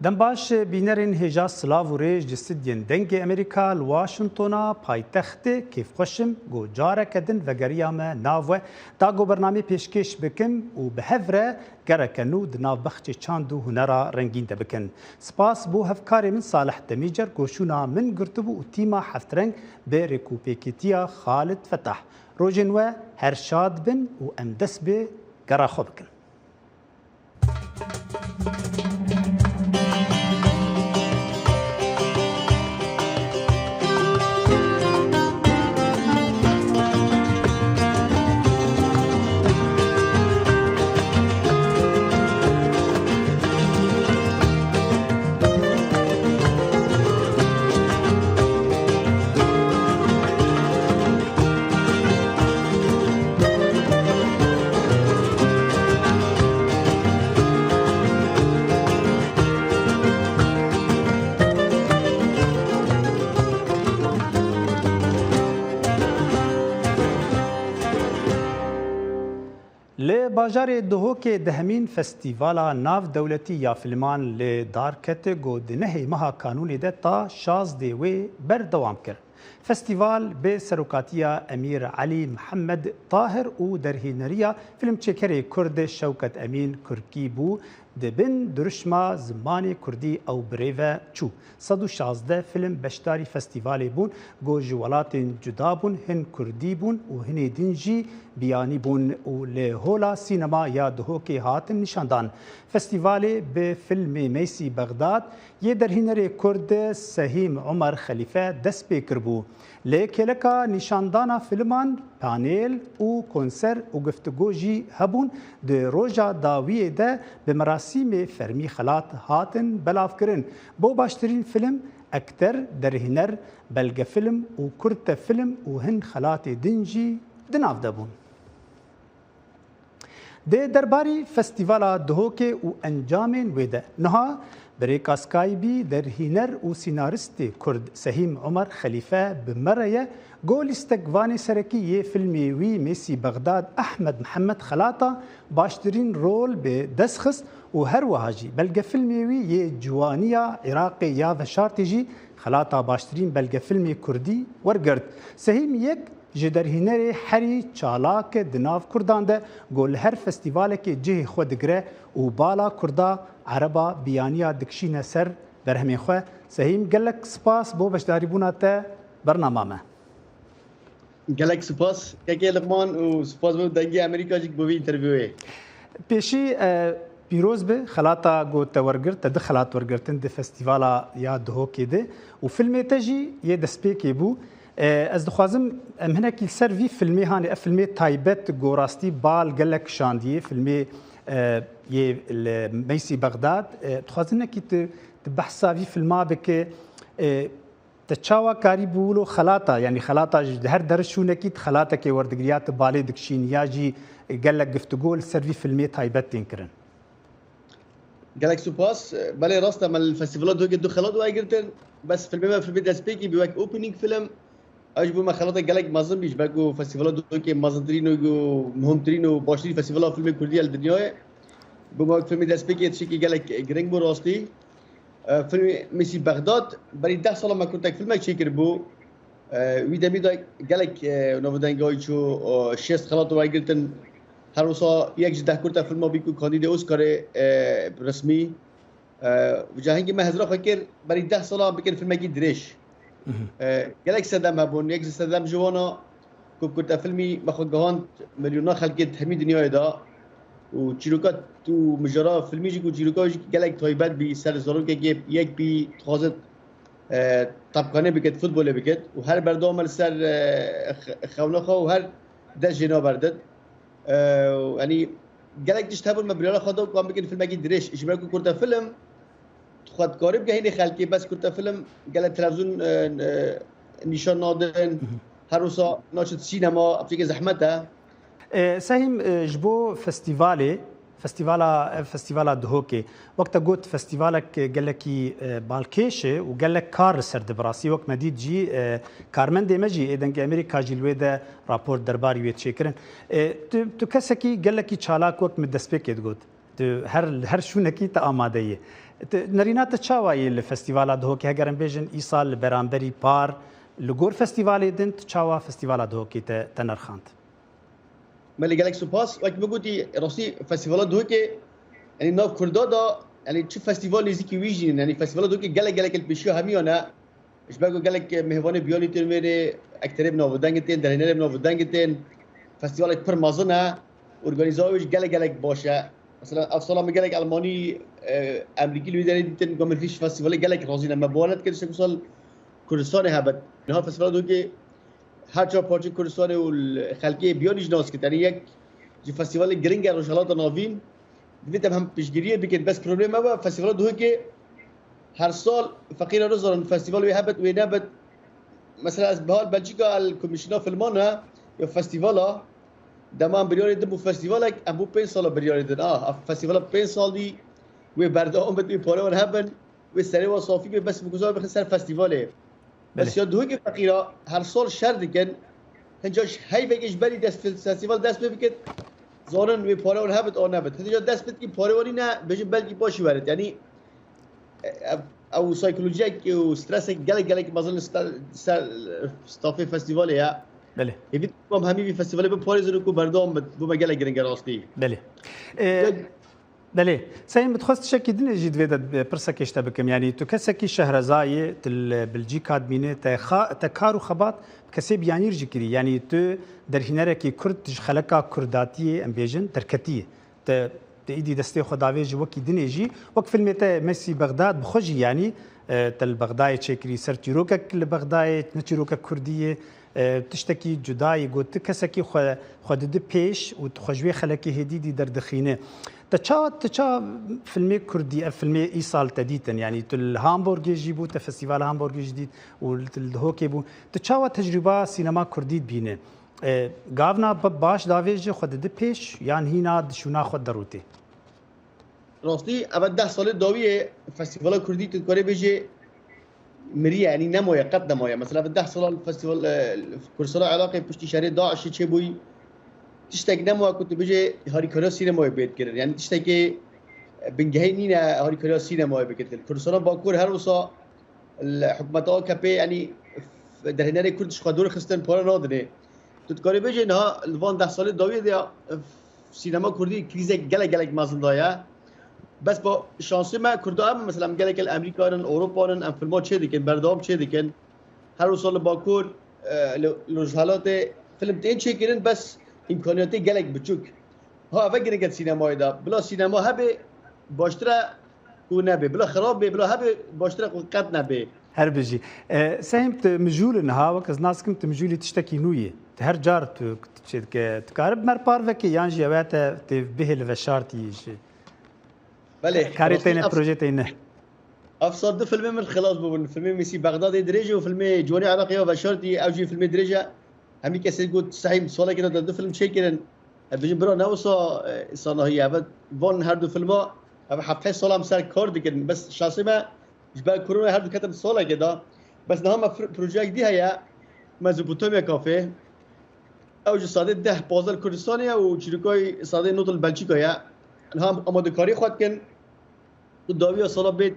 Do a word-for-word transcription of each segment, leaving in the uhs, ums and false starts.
Dem baş bînerên hêja, silav û rêz ji stûdyên Dengê Amerîka li Washingtona paytextê. Kêfxweş im ku careke din vegeriyame nav we, da ku bernameyê pêşkêş bikim û bi hev re gereke nû di nav bexçê çand û hunera rengîn de bikin. Spas bo hevkarê min Salih Demîcer ku şûna min girtibû û tîma Heftreng bi rêkûpêkêtiya Xalid Fetah. Rojên we her şad bin û em dest bi gera xwe bikin. Li bajarê Duhokê dehemîn Festîvala Navdewletî ya Fîlman li dar ket, ku di nehê meha Kanûnê de ta şazdê wê berdewam kir. Festîval bi serokatiya Emîr Elî Mihemed Tahir û derhêneriya fîlmçêkerê Kurd Şewket Emîn Kurkî bû, di bin dirûşma zimanê Kurdî ew bi rê ve çû. Sed û şazdeh fîlm beşdarî festîvalê bûn, ku ji welatên cuda bûn, hin Kurdî bûn û hinê din jî biyanî bûn û li Hola Sînema ya Duhokê hatin nîşandan. Festîvalê bi fîlmê Meysî Bexdad yê derhînerê Kurd Sehîm Omer Xelîfe dest pê kiribû. Li kêleka nîşandana fîlman, panêl û konser û guftûgo jî hebûn. Di roja dawiyê de bi merasîmê fermî xelat hatin belavkirin. Bo baştirîn fîlm, ekter, derhîner, belgefîlm û kurtefîlm û hin xelatê din jî di nav de bûn. Di derbarî Festîvala Duhokê û encamên wê de niha bi rêka Skypeî derhîner û sînaristê Kurd Sehîm Omer Xelîfe bi me re ye, ku lîstekvanê serekî yê fîlmê wî Mêsî Bexdad Ehmed Mihemed Xelata baştirîn rol bi dest xist û her wiha jî belgefîlmê wî yê Ciwaniya Iraqê ya Veşartî jî xelata baştirîn belgefîlmê Kurdî wergirt. Sehîm yek ji derhînerê herî çalak di nav Kurdan de, ku li her festîvalekê cihê xwe digire û bala Kurda, Ereba, biyaniya dikişîne ser berhemên xwe. Sehîm, gelek spas bo beşdarîbûna te bernama me. Gelek spas, Kekê Liqman, û spas bo Dengê Amerîka jî bo vî interviyûyê. Pêşî, e, pîroz bi, xelata ku te wergirt, te du xelat wergirtin di festîvala ya Duhokê de û filmê te jî yê destpêkê bû. E, ez dixwazim em hinekî li ser vî filmê, hanê ev filmê taybet ku rastî bal gelek şandiyê, filmê, e, yê li Meysî Bexdad. E, dixwazim hinekî tu, tu behsa vî filma bike. E, te çawa karîbû wilo xelata, yanî xelata ji, di her der şûnekî tu xelatekê werdigiriya, tu balê dikişîn ya jî gelek guftûgo li ser vî filmê taybet tên kirin? Gelek spas. Belê, rast e, me li Festîvala Duhokê du xelat wergirtin. Bes filmê me, filmê destpêkî bû wek opening film. Ew jî bo me xelata gelek mezin bî, ji ber ku Festîvala Duhokê mezintirîn û muhimtirîn û baştirîn festîvala filmê Kurdî ye li dinyayê. Bo me wek filmê destpêkê tiştekî gelek giring bû rastî. E, filmê Mêsî Bexdad, berî deh sala me kurtek filmek çêkiribû. E, wî demî de gelek, e, navdengayî çû, e, şêst xelat wergirtin. Her wisa yek ji deh kurte filma bî ku kandîdê Oscarê, e, resmî. E, Vêca hingê me hizra xwe kir, berî deh sala bikin filmekî dirêj. Mhm. E, gelek sedem hebûn, yek ji sedem ji wana ku kurte filmî me xwe gihand milyona xelkê di hemî dinyayê de. Û çîroka û mijara filmî jî ku çîroka jî gelek taybet bî, ser zarokekê yek bî, dixwazit, e, tepxanê bikit, futbolê bikit û her berdewam li ser, e, xe-, xewna xwe û her dest jê naberdit. E, yanî gelek tişt hebûn, me biryara xwe da ku em bikin filmekî dirêj. Ji ber ku kurte film xwe dikarî bigehînê xelkê, bes kurte film gelek televîzyon, e, e, nîşan nadin. Mhm. Her wisa naçit sînema, ev tiştekî zehmet e. E, Sehîm, e, ji bo festîvalê, festîvala, ev festîvala Duhokê, wek te got, festîvalek gelekî, e, balkêş e û gelek kar li ser dibe. Rastî wek me dît jî, e, karmendê me jî ê Dengê Amerîka jî li wê de rapor derbarî wê çêkirin. E, tu, tu kesekî gelekî çalak, wek min destpêkê digot. Tu her, her şûnekî te amade yî. Nerîna te çawa yê li Festîvala Duhokê, heger em bêjin îsal li beramberî par, li gor festîvalê din, tu çawa Festîvala Duhokê te, te nerxand? Belê, gelek spas. Wek min gotî, rastî Festîvala Duhokê, yanî nav Kurda da, yanî çi festîval nêzîkî wî jî nîn. Yanî Festîvala Duhokê gelek gelek li pêşiya hemiyan e. Ji ber ku gelek mêvanê biyanî tên wê rê, ekterê bi navûdengê tên, derhênerê bi navûdengê tên. Festîvalek pir mezin e. Organîza wê jî gelek gelek baş e. Mesela ev sala min gelek Elmanî, e, Emerîkî li wî derê dîtin, ku min hîç festîvalê gelek razî ne. Me bawer nedikir tiştek wisa li Kurdistanê hebit. Niha Festîvala Duhokê her çar parçeyên Kurdistanê û li xelkê biyanî jî nas kir. Tenê yek ji festîvalê giring e Rojhelata Navîn. Divê em hem piştgiriyê bikin. Bes problem ew e, Festîvala Duhokê her sal feqîra nizanin festîval wê hebit, wê nebit. Mesela ez bihal Belçîka el komîşina filman e ya festîvala. Dema em biryarê din bû festîvalek, em bû pênc sala biryarê din. Ah, ev festîvala pênc sal dî wê berdewam bit, wê pare wan hebin, wê serê wan safî be, bes bi guzar bixin ser festîvalê. Belê. Bes ya Duhokê feqîra her sal şer dikin. Hinca ji heyvekê ji berî dest festîval dest pê bikit, zanin wê pare wan hebit an nebit. Hinca dest pê dikî pare wan nîne, bêjin belkî paşî werit. Yanî, e, ev, ew psîkolojiyek û stresek gelek gelek mezin li sta-, ser stafê festîvalê ye. Belê. Hêvî dikim hemî vî festîvalê biparêzin û ku berdewam bit, bo me gelek giring e rastî. Belê. E, Ya Belê. Seyîn, bi dixwest tiştekî dinê jî divê de pirsekê ji te bikim. Yanî tu kesekî şehreza yê, tu li Bilcîka dimînî, te xa-, te kar û xebat bi kesê biyanî re jî kirî. Yanî tu derhînerekî Kurd ji xeleka Kurdatiyê, em bêjin, derketiyê. Te, te îdî destê xwe davê ji wekî dinê jî. Wek filmê te Mesî Bexdad bi xwe jî, yanî, e, te li Bexdayê çêkirî, ser çîrokek li Bexdayê, ne çîrokek Kurdî yê. E, tiştekî cuda yî got, tu kesekî xwe, xwe didi pêş û tu xwe ji wê xelekê hêdî dî derdixîne. Te çawa, te çawa filmê Kurdî, ev filmê îsal te dîtin? Yanî tu li Hamburgê jî bû, te Festîvala Hamburgê jî dît û li, li Duhokê bû. Tu çawa tecrûba sînema Kurdî dibîne? E, gavna ba-, baş davêje xwe didi pêş yan hîna di şûna xwe derûtê? Rastî, eve deh salê dawiyê festîvala Kurdî tu dikarî bêjê miriye, yanî nemaye, qet nemaye. Mesela eve deh sala festîval, e, Kurdistana Iraqê piştî şerê DAIŞê çêbûyî, tiştek nemaye ku tu bêjê harîkariya sînemayê bê dikirin. Yanî tiştekê, e, bingehîn nîne harîkariya sînemayê bike dikirin. Kurdistana Bakur her wisa li hikûmeta A K P, yanî, derhênerê Kurd ji xwe dûr xistin, pare nadinê. Tu dikarî bêjê niha li van deh salê dawiyê de, sînema Kurdî krîzek gelek gelek mezin daye. Bes ba şansê me Kurda em, mesela em gelek li Amerîka nin, Ewropa nin, em filma çê dikin, berdewam çê dikin. Her wisa li Bakur, e, li, li Rojhelatê film tên çêkirin, bes îmkaniyetê gelek biçûk. Ha, eve girêk e sînemayê de. Bila sînema hebe, baştir e ku nebe. Bila xirab be, bila hebe, baştir e ku qet nebe. Her bijî. E, Sehîm, tu mijûl in ha, wek ez nas dikim, tu mijûlî tiştekî nû yî. Tu her car tu çê dike, tu karib mer par vekî, yan jî ew e te tê bihê li veşartî jî? Belê, karê rastî teyne, ev, projê teyne. Ev sal du filmê min xilas bûbûn. Filmê Mîsî Bexdadê dirêj û filmê Ciwanê Iraqê ya veşartî, ew jî filmê dirêj e. Hemî kesê got, Sehîm, salekê de te du film çêkirin. Em bijin bira ne wisa, e, sanahî ye. Ev van her du filma, ev heft heşt sal em ser kar dikin. Bes şansê me ji ber korona her du ketin salekê de. Bes niha me fir-, projeyek dî heye. Mezopotamya Kafê. Ew ji sadê deh pazdeh Kurdistanê ye û çîrokayî sadê nod li Belçîka ye. Niha em amadekarî xwe dikin. Tu dawiya sala bêt,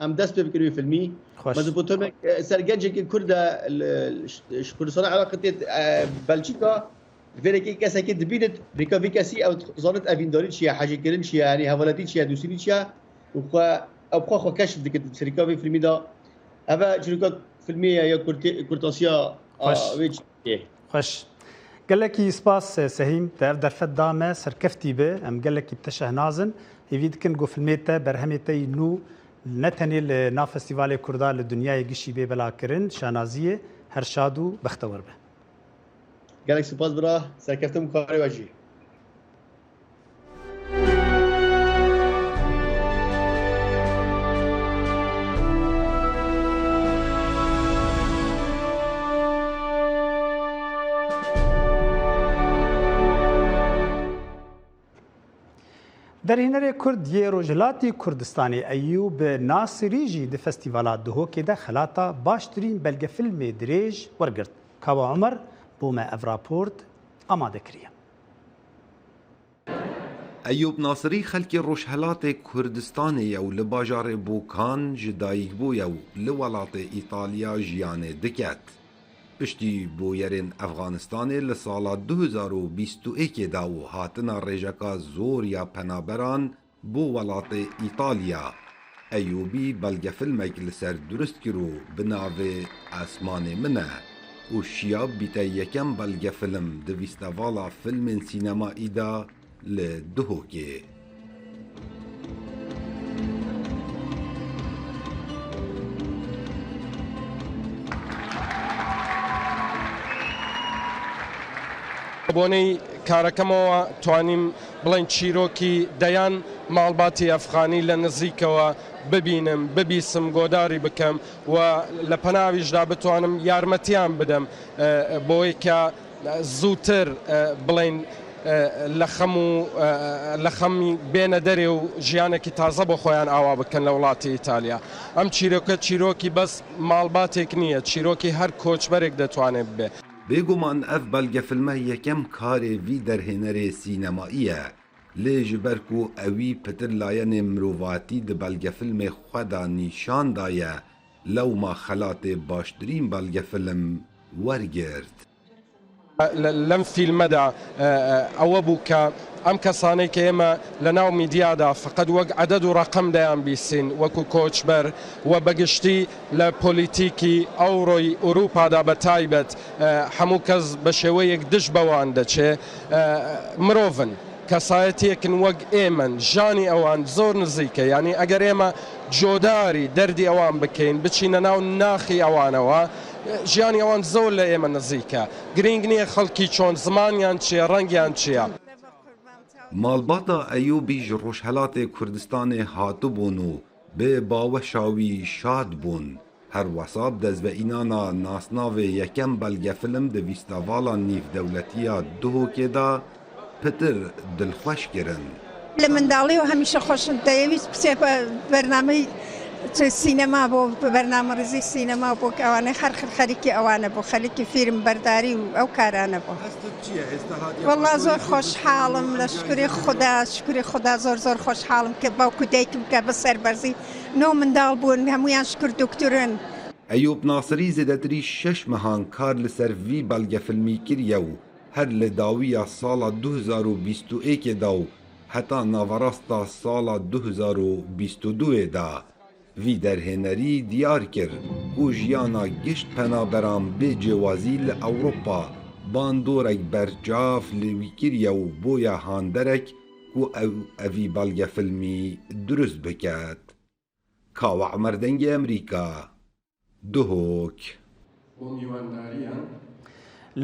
em dest pê bikin wê filmî. Xweş. Mezopotamya, e, ser gencekî Kurd e, li, ji, ji Kurdistana Iraqê tê, e, Belçîka, vêrekê kesekê dibînit, rêka vê kesî ew zanit evîndarî çi ye, hejêkirin çi ye, yanî hevaletî çi ye, dûstînî çi ye, û xwe, ew xwe xwe keşf dikit serîka vê filmî de. Ev e çîroka filmê ye ya kurtê-, kurtasiya, a, Xweş. Wê çîrokê. Xweş. Gelekî spas, Sehîm, te ev derfet da me, serkeftî be. Em gelekî bi te şehnaz in. Hêvî dikin ku filmê te, berhemê te yî nû ne tenê li nav festîvalê Kurda li dinyayê gişî bê belakirin, şanaziyê her şad û bextewar be. Gelek spas bira, serkeftin bi karê we jî. Derhênerê Kurd yê Rojhilatî Kurdistanê Eyûb Nasirî jî di Festîvala Duhokê de xelata baştirîn belgefilmê dirêj wergirt. Kawa Omer bo me ev raport amade kiriye. Eyûb Nasirî xelkê Rojhelatê Kurdistanê ye û li bajarê Bokan ji dayik bûye û li welatê Îtalya jiyanê diket. Piştî bûyerên Efxanistanê li sala du hezar û bîst û yekê de û hatina rêjeka zor ya penaberan bo welatê Îtalya, Eyûbî belgefilmek li ser durust kir û bi navê Esmanê Min e û şiya bîte yekem belgefilm di fîstevala filmên sînemayî de li Duhokê. بۆنەی کارەکەمەوە توانیم بڵێن چیرۆکی دەیان ماڵباتی ئەفغانی لە نزیکەوە ببینم، ببیسم، گۆداری بکەم و لە پەناویشدا بتوانم یارمەتیان بدەم، ئە، بۆی کە زووتر، ئە، بڵێن، ئە، لە خەم و، ئە، لە خەمی بێنە دەرێ و ژیانێکی تازە بۆ خۆیان ئاوا بکەن لە وڵاتی ئیتالیا. ئەم چیرۆکە چیرۆکی بەس ماڵباتێک نییە، چیرۆکی هەر کۆچبەرێک دەتوانێت ببێ. Bêguman ev belgefilme yekem karê vî derhênerê sînemayî ye. Lê ji ber ku ewî pitir layenê mirovatî di belgefilmê xwe de nîşan daye, lewma xelatê baştirîn belgefilm wergirt. لە، لەم فیلمەدا، ئە، ئە، ئەوە بوو کە ئەم کەسانەی کە ئێمە لە ناو میدیادا فقط وەک عەدەد و ڕەقەم دەیان بیسین، وەکو کۆچبەر و بەگشتی لە پۆلیتیکی ئەوڕۆی ئوروپادا بە تایبەت، ئە، هەموو کەس بە شێوەیەک دژ بەوان دەچێ، ئە، مرۆڤن. کەسایەتیەکن وەک ئێمەن، ژانی ئەوان زۆر نزیکە. یعنی، ئەگەر ئێمە جۆداری دەردی ئەوان بکەین، بچینە ناو ناخی ئەوانەوە، ژیانی ئەوان زۆر لە ئێمە نزیکە. گرنگ نییە خەڵکی چۆن، زمانیان چییە، ڕەنگیان چییە. Malbata Eyûbî ji Rojhelatê Kurdistanê hatibûn û bi baweşa wî şad bûn. Her wesa bi destveînana nasnavê yekem belgefilm di fîstevala nîvdewletî ya Duhokê de pitir dilxweş kirin. لە منداڵی و هەمیشە خۆشم دەیەویست بچێ بە بەرنامەی چ سینەما بۆ، بە بەرنامە ڕیزی سینەما بۆ کە ئەوانەی خەر خەریکی ئەوانە بۆ خەریکی فیلم بەرداری و ئەو کارانە بۆ. وەڵا زۆر خۆشحاڵم، لە شکری خدا، شکری خدا زۆر زۆر خۆشحاڵم کە باوک و دایکم کە بە سەربەرزی نۆ منداڵ بوون، هەمویان شکر دکترن. Eyûb Nasirî zêdetirî şeş mehan kar li ser vî belgefilmî kiriye û her li dawiya sala du hezar û bîst û yekê de û heta naverasta sala du hezar û bîst û duyê de vî derhênerî diyar kir ku jiyana gişt penaberan bê cêwazî li Ewropa bandorek berçav li wî kiriye û boye handerek ku ew evî belgefilmî durust biket. Kawa Emer, Dengê Emerîka, Duhok.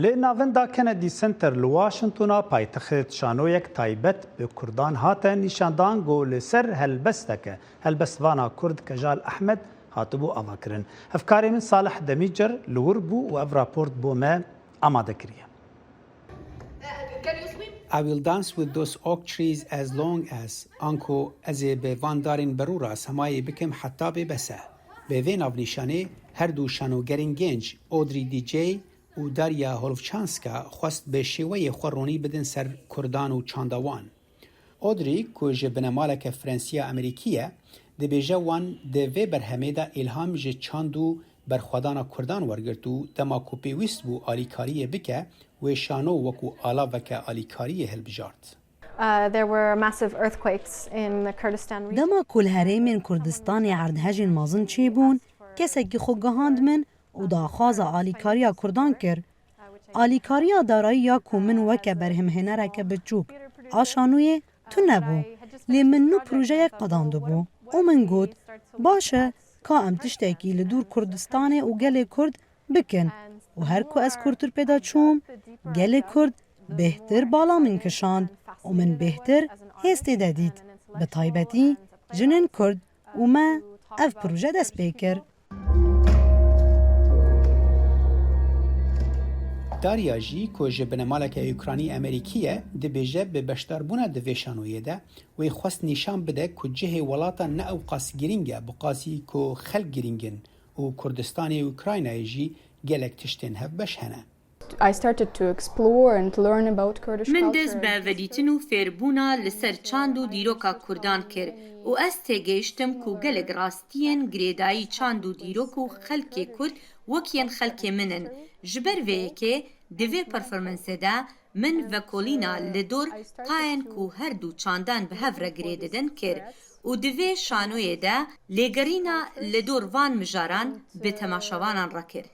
Li Navenda Kennedy Center li Washingtona paytexit şanoyek taybet bi Kurdan hate nîşandan ku li ser helbesteke helbestvana Kurd Kejal Ehmed hatibû avakirin. Hevkarê min Salih Demîcer li wir bû û ev raport bo me amade kiriye. I will dance with those oak trees as long as, anku ez ê bi van darên berû re semayê bikim heta bê bes e. Bi vê navnîşanê her du şanogerên genc, Audrey D J û Darya Holvchanska, xwest bi şêweyê xwe ronî bidin ser Kurdan û çanda wan. Audrey, ku ji binemaleke Frensî ya Amerîkî ye, dibêje wan di vê berhemê de îlham ji çand û berxwedana Kurdan wergirt û dema ku pêwîst bû alîkariyê bike, wê şano wekû alaveke alîkariyê hilbijart. Uh, there were massive earthquakes in the Kurdistan region. Dema ku li herêmên Kurdistanê erdhejên mezin çêbûn, kesekî xwe gihand min û daxwaza alîkariya Kurdan kir. Alîkariya darayî ya ku min weke berhemhênereke biçûk a şanoyê tune bû, lê min nû projeyek qedandibû û min got, baş e, ka em tiştekî li dûr Kurdistanê û gelê Kurd bikin û her ku ez kûrtir pê de çûm, gelê Kurd bêhtir bala min kişand û min bêhtir hêz tê de dît, bi taybetî jinên Kurd û me ev proje dest pê kir. Darya jî, ku ji binemaleke Ukranî Amerîkî ye, dibêje bi beşdarbûna di vê şanoyê de wê xwest nîşan bide ku cihê welatan ne ewqas girîng e, bi qasî ku xelk girîng in û Kurdistanê û Ukraynayê jî gelek tiştên hevbeş hene. I started to explore and learn about Kurdish Min culture. dest bi vedîtin û fêrbûna li ser çand û dîroka Kurdan kir û ez têgehiştim ku gelek rastiyên girêdayî çand û dîrok û xelkê Kurd wek yên xelkê min in. Ji ber vê yekê di vê performansê de min vekolîna li dor tayên ku her du çandan bi hev re girê didin kir û di vê şanoyê de lêgerîna li dor van mijaran bi temaşevanan re kir.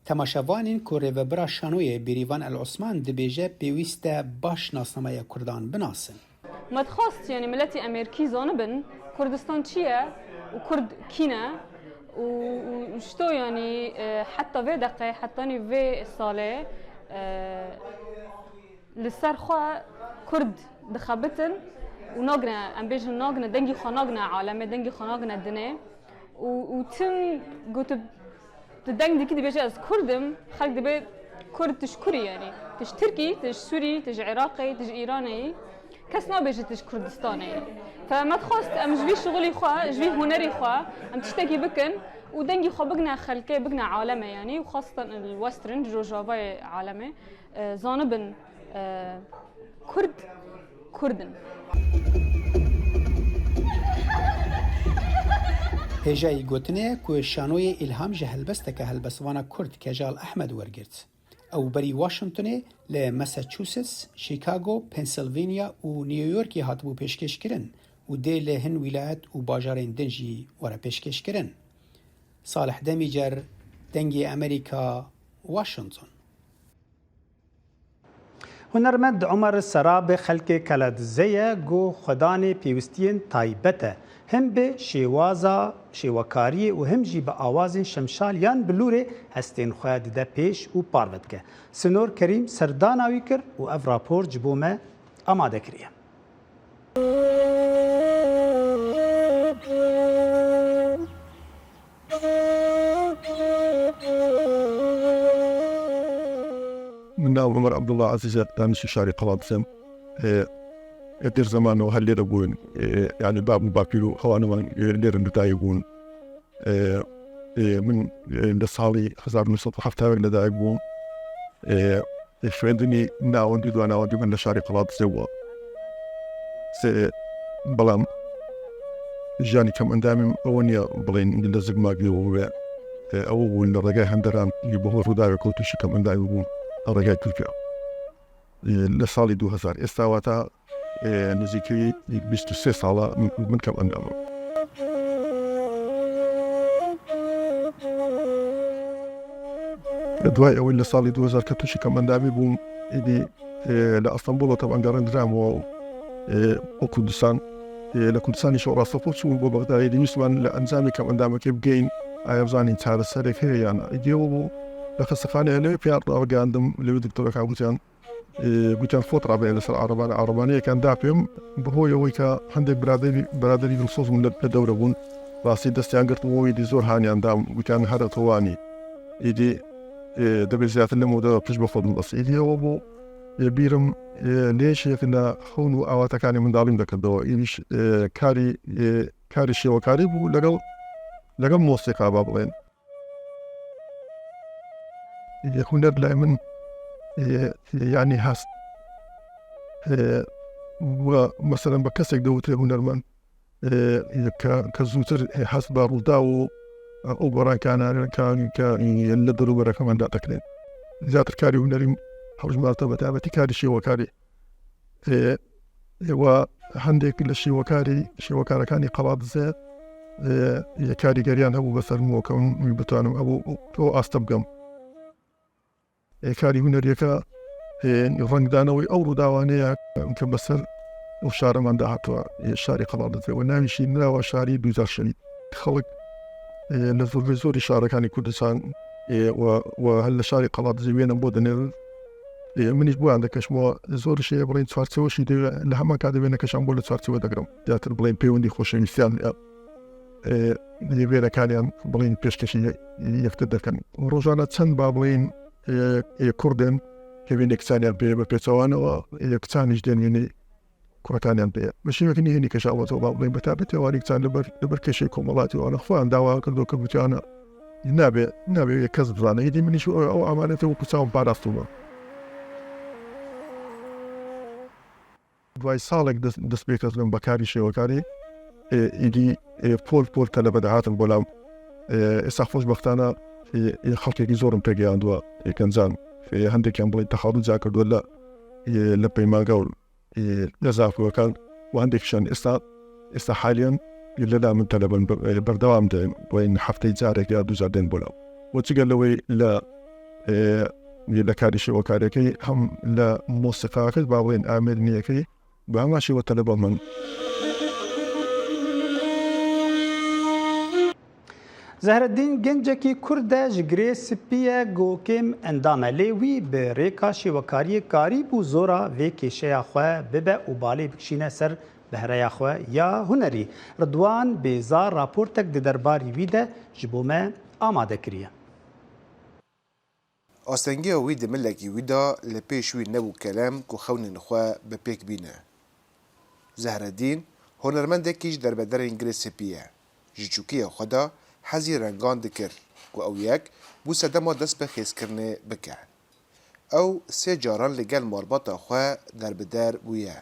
Temaşevanên ku rêvebira şanoyê Bêrîvan El Osman dibêje pêwîst e baş nasnameya Kurdan binasin. Me dixwest, yanî miletî Amerîkî zanibin Kurdistan çi ye û Kurd kî ne û, û ji to, yanî, e, heta vê deqê, hetanî vê salê, e, li ser xwe Kurd dixebitin û nagine, em bêjin nagine, dengî xwe nagine alemê, dengî xwe nagine dinê û, û tim gotu, tu deng dikî dibêje ez Kurd im, xelk dibê Kurd tu ji kurî, yanî tu ji Tirkî, tu ji Sûrî, tu ji Iraqê, tu ji Îranê yî. Kes nabêje tu ji Kurdistanê yî. Fe me dixwest em ji vî şixulî xwe, ji vî hunerî xwe em tiştekî bikin û dengî xwe bigine xelkê, bigine alemê, yanî û xastan li Western, ji rojavayê alemê, e, zanibin, e, Kurd, Kurd in. Hêjayî gotinê ye ku şanoyê îlham ji helbesteke helbestvana Kurd Kejal Ehmed wergirt. Ew berî Washingtonê li Massachusetts, Chicago, Pennsylvania û New Yorkê hatibû pêşkêşkirin û dê li hin wîlayet û bajarên din jî were pêşkêşkirin. Salih Demîcer, Dengê Amerîka, Washington. Hunermend Omer Sera bi xelkê Kaladizê ye, ku xwedanê pêwîstiyên taybet e, him bi şêwaza şêwekariyê û him jî bi awazên şemşal yan bilûrê hestên xwe dide pêş û parve dike. Sinor Kerîm serdana wî kir û ev rapor ji bo me amade kiriye. Min nav Omer Abdullah Ezîz e, danişî şarî Qeladizê im. E, e, dêr zeman o her lêre bûn. E, yanî bab û bapîr û hewanê wan, e, lêre li dayik bûn. E, e, min, e, li salî hezar û neh sed û hevdeh li dayik bûm. E, e, xwendinî navendî dua navendî min li şarî Qeladizê bû. Se, belam jiyanî kemendamî min ew niye bilên li zikmakî û ve, e, ew bû li regay henderan, li bo rûdawê ku tûşî kemendamî bû li regay Tirkiye. E, li salî du hezar. Êsta wata, e, nizîkî bîst û sê sala min, min kemendam im. Duay ewî li salî du hezar ke tûşî kemendamî bûm, êdî, e, li Estenbolê teban gerîndiram û, e, bo Kurdistan, e, li Kurdistanê şo rastexo çûm bo Bexdayê, dî wîst min li encamê kemendamekê bigeyîn, aya bizanîn çareserek heye yan na. Êdî ew bû, li xestexaneyê li wê piyan ragihandim, li wê doktoreka gotiyan, e, gotiyan fot rabe li ser erebane, erebaneyekan da pê min, bi hoyê wê ke hindek biraderî, biraderî dilsoz min li, li dewre bûn, rastî destiyan girtim û êdî zor haniyan dam, gotiyan here tu wanî. Êdî, e, dibê zêdetir lê mode pişt bi xwe bim. Bes êdî ew bû, e, bîrim, e, lê şêxina xewn û awatekanê min dalîm dekirdewa. Êdî ş-, e, karî, e, karî şêwekarî bû, legel, legel mosîqa ba bilên. E, huner lay min, e, e, yanî hest, e, we, meselen, bi kesek de witê hunermend, e, e, ke, ke zûtir, e, hest be rûdaw û, e, û goran ke, ke, ke, e, li dor û bereke min de tekinên. Zêdetir karî hunerî hewcmar te bi taybetî karî şêwekarî. E, e, we hindek li şêwekarî, şêwekarekanî Qeladizê, e, e, karîgeriyan hebû be ser min, weke min bitanim ew, ew, ew asta bigem. E, karî huneriyeke, e, rengdana wê ew rûdawanê ye ke bi ser ew şareman de hatiye, e, şarî Qeladizê. We navî şî nava şarî Dûza Şehîd. Xelk, e, li zor, li zorî şarekanî Kurdistan, e, we, we hel li şarî Qeladizê wêne bo dinêrin. E, min îş bo yan dikeşmo zor şê birîn çarçewe şî de li heman ka de wêne keşan bo li çarçewe degirim. Zêdetir birîn peywendî xoşewîstiyan, e, e, yê vêrekaniyan bilên pêşkêşî yektir dikin. Rojane çend ba bilên, e, e, Kurdên hevî ne kisaniyan pê bi pêçewanewa, e, kisan jî dên wînî kurekaniyan pê. Bi şêwekî nihênî keşaweto ba bilên bi taybetî warî kisan li ber, li ber kêşeyê komelatî wan xwe dawa kirdo ku bitiana Nabe, nabe kes bizane. Êdî min îş ew, ew emanete wekî çawan parastûme. Duay salek dest, dest pê kir bûm be karî şêwekarî. E, êdî, e, pol pol telebe dihatin bo law. E, êsta xweşbextane, e, e, xelkekî zor min pê geyandiwe, e, gencan. E, hindekiyan belê texalûc ya kirdiwe li, e, li peymange û, e, li zarokên û hindekiyan êsta, êsta haliyen, e, li la min telebe in, e, berdewam de, bo in hefteyê carek ya du car tên bo law. Û çi gel li wê li, e, li karî şêwekariyekê hem li mosîqayekê, ba wên Amêd niyekê, bi hema şêwe teleba min. Zehreddîn gencekî Kurd e, ji Girê Spî ye, go kêm endam e, lê wî bi rêka şêwekariyê karîbû zora vê kêşeya xwe bibe û balê bikişîne ser behreya xwe ya hunerî. Ridwan Bêza raportek di derbarî wî de ji bo me amade kiriye. Astengiya wî di milekî wî de li pêş wî nebû kelem ku xewnên xwe bi pêk bîne. Zehredîn hunermendekî ji derbederên Girê Spî ye. Ji çûkiya xwe de hezî rengan dikir ku ew yek bû sedema dest bi xêzkirinê bike. Ew sê caran li gel malbata xwe derbider bûye.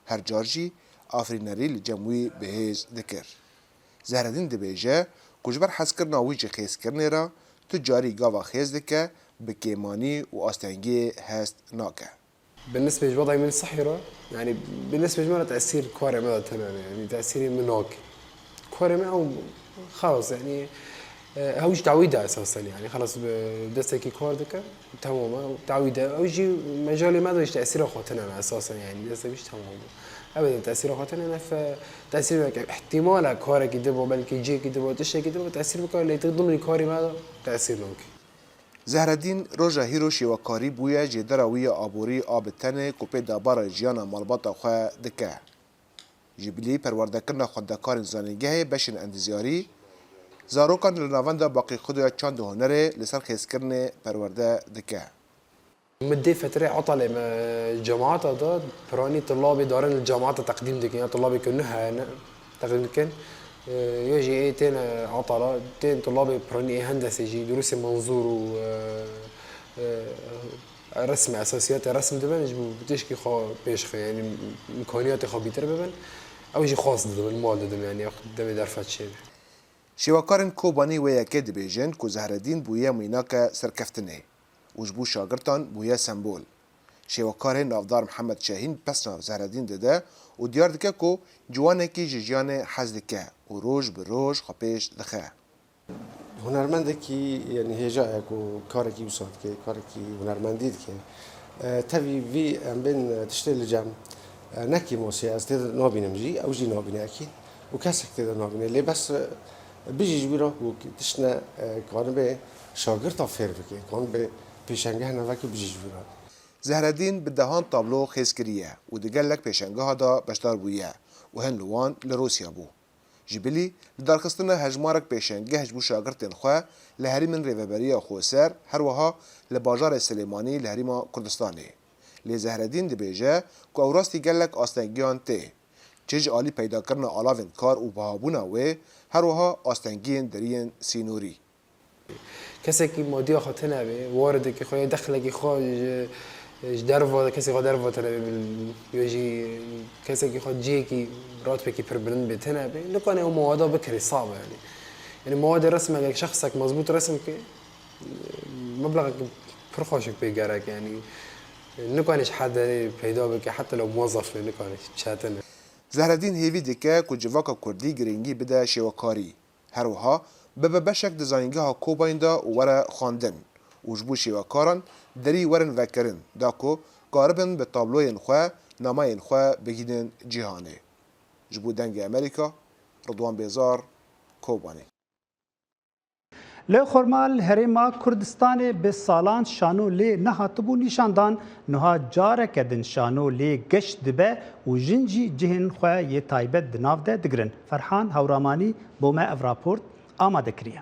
Her car jî afirînerî li cem wî bi hêz dikir. Zehredîn dibêje ku ji ber hezkirina wî ji xêzkirinê re tu carî gava xêz dike, bi kêmanî û astengiyê hest nake. Bi nisbê ji wedayê min sihî re, yanî bi nisbê ji me re tesîr karê me de tune ne, yanî tesîrê min nake. Karê me ew xelas, yanî, e, ew ji dawî de esasen, yanî xelas bi destekî kar dike, temam e, dawî de. Ew jî mecalê me de ji tesîra xwe tune ne esasen, yanî destê wî jî temam e. Ebeden tesîra xwe tune ne, fe-, tesîr weke ihtimal e karekî dibo, belkî cihekî dibo, tiştekî dibo, tesîr bike, lê tu dimrî karê me de tesîr nake. Zehredîn roja hîro şêwekarî bûye, jêdera wî ya aborî a bi tenê ku pê debara jiyana malbata xwe dike. Ji bilî perwerdekirina xwendekarên zanîngehê beşên endizyarî, zarokan li navenda Baqî Xudoya Çand û Hunerê li ser xêzkirinê perwerde dike. Min dê fetrê etalê me cemaata de piranî tulabê darin li cemaata teqdîm dikin, ya tulabê ku nuh hene teqdîm dikin. Yê jî ê tên etala, tên tulabê piranî ê hendesê jî, durusê menzûr û, e, e, resm, esasiyatê resm dibin, ji bo tişkî xwe pêş xin, yanî imkaniyatê xwe bîtir bibin. Ew jî xwest didin, mal didin, yanî ew demê derfet çêbe. Şêwekarên Kobanî wê yekê dibêjin ku Zehredîn bûye mînake serkeftinê û ji bo şagirtan bûye sembol. Şêwekarê navdar Mihemed Şehîn pesna Zehredîn dide û diyar dike ku ciwanekî ji jiyanê hez dike û roj bi roj xwe pêş dixe. Hunermendekî, yanî hêja ye ku karekî wisa dike, karekî hunermendî dike. E, tevî vî em bên, e, tiştê li cem, e, ne kêmasî ye, ez tê de nabînim jî, ew jî nabîne ekîd û kesek tê de nabîne. Lê bes, e, bijî ji wî re ku tişt ne, e, kanibe şagirta fêr bike, kanibe pêşengeh nevekê bijî ji wî re. Zehredîn bi dehan tablo xêz kiriye û di gelek pêşengeha de beşdar bûye û hin li wan li Rûsya bû. Ji bilî li darxistina hejmarek pêşengeh ji bo şagirtên xwe li herêmên Rêveberiya Xweser, her wiha li bajarê Silêmanî li Herêma Kurdistanê. Lê Zehredîn dibêje ku ew rastî gelek astengiyan tê. Çi ji alî peydakirina alavên kar û bihabûna wê, her wiha astengiyên deriyên sînorî. Kesekî madiya xwe tune be, waridekî xwe, yê dexlekî xwe ji, ji derva, kesê xwe derva tune be, ya jî kesekî xwe cihekî ratpekî pir bilind be tune be, nikane ew mewada bikirê, sabe yanî. Yanî mewadê resim, eger şexsek mezbût resim ke, meblexekî pir xweşik pê gerek, yanî nikane ji her derê peyda bike, heta lew muwezef be, nikane, çetin e. Zehredîn hêvî dike ku civaka kurdî girîngî bide şêwekarî. Her wiha bibe beşek di Zanîngeha Kobanî de û were xwendin û ji bo şêwekaran derî werin vekirin, da ku karibin bi tabloyên xwe nameyên xwe bigihînin cîhanê. Ji bo Dengê Amerîka, Ridwan Bêzar, Kobanî. Li Xurmal, Herêma Kurdistanê bi salan şano lê nehatibû nîşandan, niha careke din şano lê geş dibe û jin jî cihên xwe yê taybet di nav de digirin. Ferhan Hewramanî bo me ev raport amade kiriye.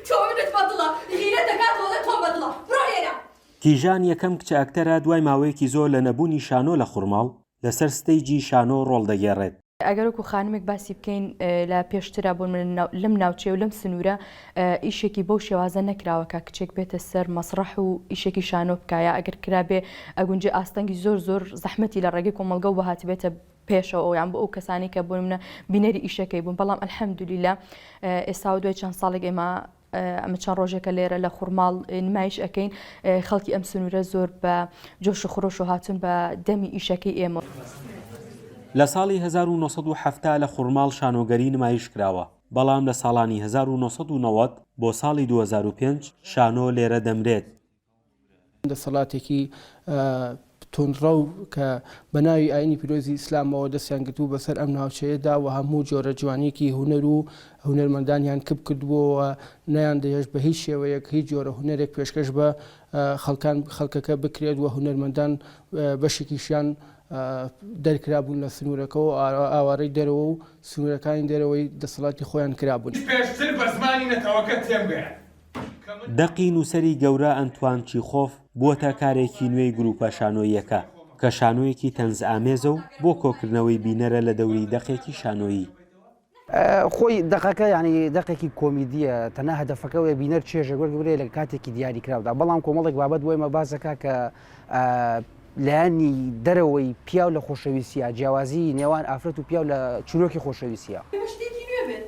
Çavê min bedila, xîreteke dole to bedila. Bira lêre. Kîjan yekem kiçe akter e, duay maweyekî zor li nebûnî şano li Xurmal, li ser steycî şano rol degêrêt. ئەگەر وەکو خانمێک باسی بکەین، ئە، لە پێشترە بۆ من لە ناو-، لەم ناوچەیە و لەم سنوورە، ئە، ئیشێکی بەو شێوازە نەکراوە کە کچێک بێتە سەر مەسرەح و ئیشێکی شانۆ بکایە. ئەگەر کرابێ، ئەگونجێ ئاستەنگی زۆر زۆر زەحمەتی لە ڕێگەی کۆمەڵگە و بەهاتبێتە پێشەوە، یان بۆ ئەو کەسانی کە بۆ منە بینەری ئیشەکەی بوون. بەڵام ئەلحەمدولیلا، ئە، ئێستا و دوای چەند ساڵێک ئێمە، ئە، ئەمە چەند ڕۆژێکە لێرە لە خوڕماڵ، ئە، نمایش ئەکەین. ئە، خەڵکی ئەم سنوورە زۆر بە جۆش و خرۆش و هاتون بە دەمی ئیشەکەی ئێمە. لە ساڵی هەزار و نۆ سەد و حەفتا لە خوڕماڵ شانۆگەری نمایش کراوە، بەڵام لە ساڵانی هەزار و نۆ سەد و نەوەد بۆ ساڵی دوو هەزار و پێنج شانۆ لێرە دەمرێت. دەسەڵاتێکی، ئە، تونڕەو کە بە ناوی ئاینی پیرۆزی ئیسلامەوە دەستیان گرتبوو بەسەر ئەم ناوچەیەدا و هەموو جۆرە جوانیەکی هونەر و هونەرمەندانیان کپ کردبووەوە، نەیان دەهێشت بە هیچ شێوەیەک هیچ جۆرە هونەرێک پێشکەش بە، ئە، خەڵکان، خەڵکەکە بکرێت و هونەرمەندان، ئە، بەشێکیشیان، ئە، دەرکرابوون لە سنوورەکەەوە، ئا-، ئاوارەی دەرەوە و سنوورەکانی دەرەوەی دەسەڵاتی خۆیان کرابوون. پێشتر بە زمانی نەتەوەکە تێم گەیاند. دەقی نووسەری گەورە ئەنتوان چیخۆف بووەتە کارێکی نوێی گروپە شانۆییەکە، کە شانۆیەکی تەنزئامێزە و بۆ کۆکردنەوەی بینەرە لە دەوری دەقێکی شانۆیی. خۆی دەقەکە، یعنی، دەقێکی کۆمیدیە، تەنها هەدەفەکە وێ بینەر چێژێک وەرگرێ لە کاتێکی دیاری کراودا. بەڵام کۆمەڵێک بابەت بۆ ئێمە باس دەکا کە، ئە، لایەنی دەرەوەی پیاو لە خۆشەویستیە، جیاوازی نێوان ئافرەت و پیاو لە چیرۆکی خۆشەویستیە. ئێمە شتێکی نوێ بێت.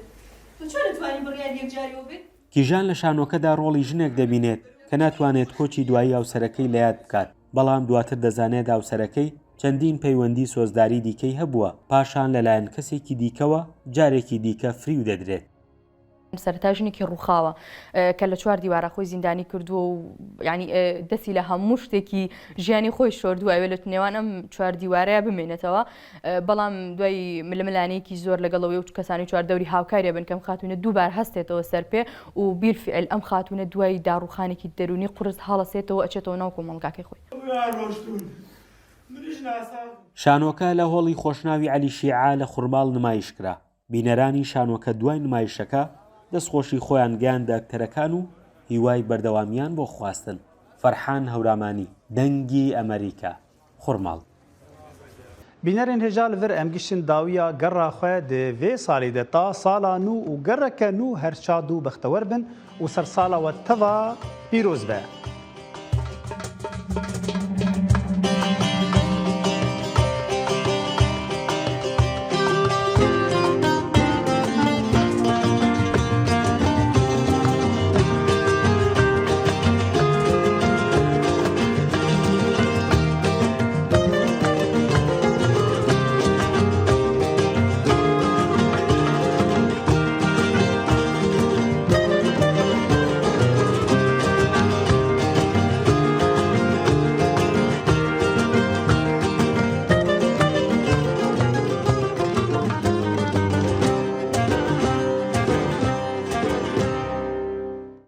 تۆ چۆن ئەتوانی بڕیار یەکجاری بۆ بێت؟ کیژان لە شانۆکەدا ڕۆڵی ژنێک دەبینێت کە ناتوانێت کۆچی دوایی هاوسەرەکەی لە یاد بکات، بەڵام دواتر دەزانێت هاوسەرەکەی چەندین پەیوەندی سۆزداری دیکەی هەبووە، پاشان لەلایەن کەسێکی دیکەوە جارێکی دیکە فریو دەدرێت. سەرەتا ژنێکی ڕووخاوە، ئە، کە لە چوار دیوارە خۆی زیندانی کردووە و، یعنی، ئە، دەستی لە هەموو شتێکی ژیانی خۆی شۆردووە، ئەوێ لە نێوان ئەم چوار دیوارەیە بمێنێتەوە. ئە، بەڵام دوای ململانەیەکی زۆر لەگەڵەوەی و کەسانی چوار دەوری هاوکاریە بن کەم خاتوونە دووبار هەستێتەوە سەر پێ و بیلفعل ئەم خاتوونە دوای داڕووخانێکی دەرونی قورس هەڵەسێتەوە و ئەچێتەوە ناو کۆمەڵگاکەی خۆی. ڕۆشتون. منیش ناسان. شانۆکە لە هۆڵی خۆشناوی عەلی شیعە لە خوڕماڵ نمایش کرا. بینەرانی شانۆکە دوای نمایشەکە دەستخۆشی خۆیان گەیاندە ئەکتەرەکان و هیوای بەردەوامیان بۆ خواستن. فەرحان هەورامانی، دەنگی ئەمەریکا، خوڕماڵ. Bînerên hêja li vir em giştin dawiya gerra xwe di vê salê de ta sala nû û gereke nû her şad û bextewer bin û sersala we teva pîroz be.